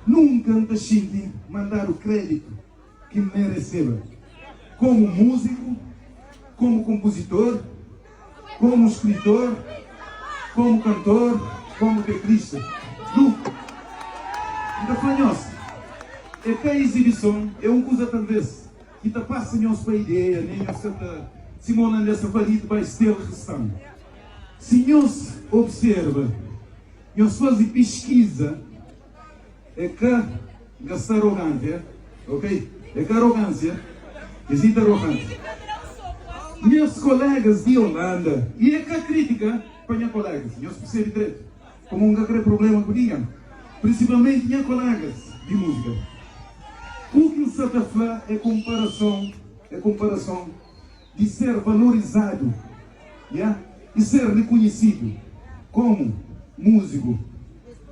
Nunka N ta xinti ma N dadu kréditu ki N mereseba komu múziku, komu konpuzitor, komu skritor, komu kantor, komu teklista. Nunka. N ta fla nhos, é ka izibison, é un kuza talvês ki ta pasa nhos pa ideia, nen nhos ka ta sima olandês ta fla, Liet bij stilgestaan. Si nhos observa, nhos faze piskiza, é ka gasta aroganti, é? Ok? É ka arogânsia, is niet arrogant. Nhas kolegas di Holanda, i é ka kritika pa nha kolegas, nhos persebe dretu, komu N ka kre problema ku ningen, prinsipalmenti nha kolegas di múzika. U ki N sa ta fla é konparason, é konparason di ser valorizadu. Ya, i ser rikunhisidu komu múziku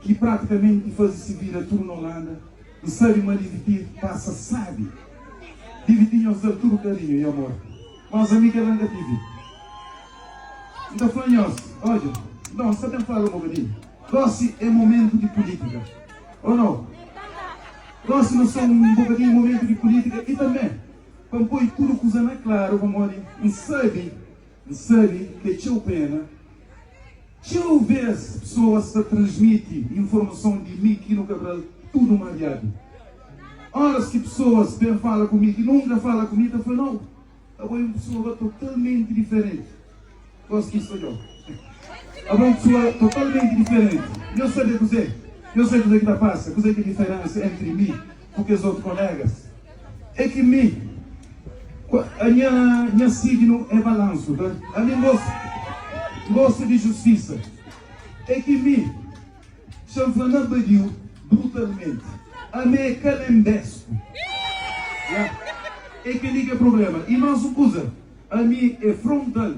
ki pratikamenti faze si vida tudu na Holanda, N sabe ma diviti pasa sabi. Diviti nhos da-l tudu karinhu i amor, mas ami kel-la N ka tive. N ta fla nhos, odja, nton N sta ben fala un bokadinhu. Gosi é momentu di pulítika, ô nau? Gosi nu sta un bokadinhu momentu di pulítika i tanbê Pa N poi tudu kuza na klaru, pamodi N sabe, N sabe ki é txeu pena. Txeu bês pesoas ta transmiti informason di mi Kino Cabral tudu mariadu. Óras ki pesoas ben fala ku mi ki nunka fala ku mi, ta fla, Nau, abo é un pesoa totalmenti diferenti. Gosi ki N sta djobe. Abo é un pesoa totalmenti diferenti. Nhos sabe kuzê? Nhos sabe kuzê ki ta pasa? Kuzê ki é diferénsa entri mi ku kes otu kolégas? É ki mi, a nha, nha signu é balansu, ta? Ami N gosta, N gosta di justisa. É ki mi, xa N fla na badiu brutalmenti, ami é kalenbesku. Ya. É kel-li ki é prubléma. I más un kuza, ami é frontal.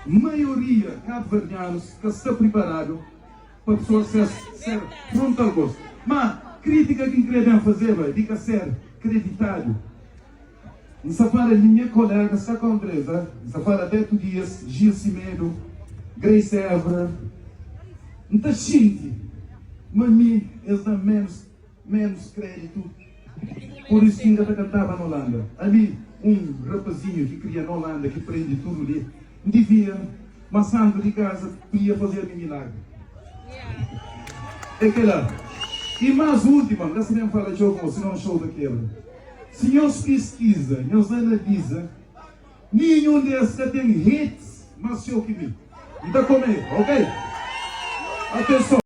Maioria kabuverdianus ka sta priparadu pa pesoas ser ser frontal ku es. Ma kritika ki N kre ben fazeba di ka ser kreditadu. N sta fala di nha kolegas ka kontra es, a. N sta fala Beto Dias, Gil Semedo, Grace Évora. N ta xinti ma mi es da menus menus kreditu pur isu ki N ka ta kantaba na Holanda. Ami un rapazinhu ki kria na Holanda ki prende tudu li, N divia ma santu di kaza podia faze ami milagri. É kela. I más última, N ka sta ben fala txeu ku bo, sinon xou ta kebra. Si nhos piskiza, nhos analiza, ninhun di es ka ten hits más txeu ki mi. N ta kome, ok? Atenson!